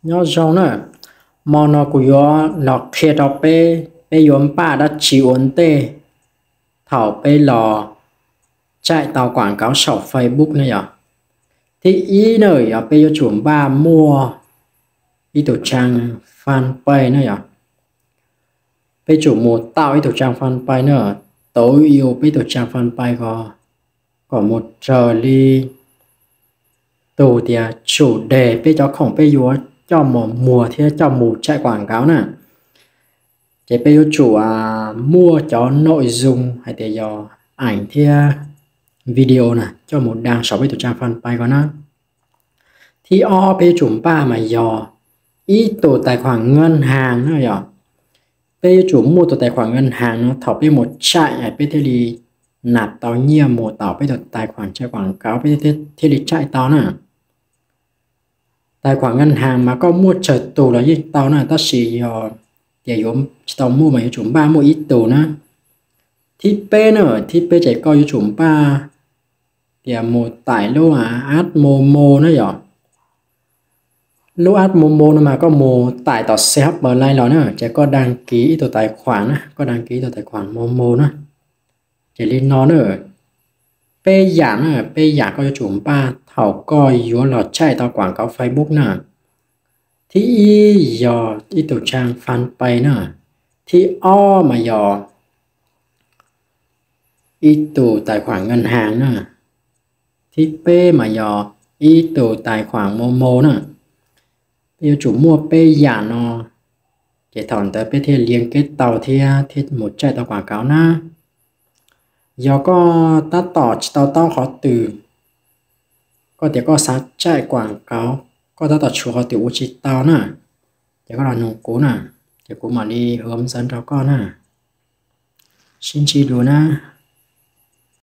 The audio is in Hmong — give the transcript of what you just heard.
Nyob zoo na, hmo no kuv yuav los qhia rau peb, peb yuav npaj dab tsi ua ntej thaum peb los tsaim tau kuam kauv saum Facebook na yom. Thib ib na yog peb yuav tsum npaj muaj ib tug tsab fanpage na yom. Peb tsum mus tau ib tug tsab fanpage na, tau ib ib peb tug tsab fanpage ko kom mus raws li tus tias tsum deg peb cov khoom peb yuav coj mus muag thiab coj mus tsaim kuam kauv na. Ces peb yuav tsum muaj cov nội dung hais tias yog ảnh thiab video na coj mus đăng saum peb tus trang fanpage ko na. Thib ob peb yuav tsum npaj mas yog ib tus tài khoản ngân hàng na yom. Peb yuav tsum muaj tus tài khoản ngân hàng no thaum peb mus tsaim peb thiaj li nạp tau nyiaj mus tau peb tus tài khoản tsaim kuam kauv peb thiaj li tsaim tau na. Tài khoản ngân hàng mas koj muaj tsawg tus los yeej tau na, tab sis yog tias yuav tsis tau muaj mas yuav tsum npaj muaj ib tus na. Thib peb na, thib peb ces koj yuav tsum npaj tias mus tải lub app Momo na yom. Lub app Momo no mas koj mus tải tom C H M Play los na ces koj đăng ký ib tus tài khoản na, koj đăng ký ib tus tài khoản Momo na. Ces li no na, peb yam na, peb yam koj yuav tsum npaj thaum koj yuav los tsaim tau kuam kauv Facebook na. Thib ib yog ib tus trang fanpage na. Thib ob mas yog ib tus tài khoản ngân hàng na. Thib peb mas yog ib tus tài khoản Momo na. Peb yuav tsum muaj peb yam no, ces thaum ntawd peb thiaj liên kết tau thiab thiaj mus tsaim tau kuam kauv na. Yog koj tab tom tsis tau taub qhov twg, koj tias koj xav tsaim kuam kauv, koj tab tom tshuav qhov twg ua tsis tau na, ces koj los nug kuv na, ces kuv mam li hướng dẫn rau koj na. Sib ntsib dua na.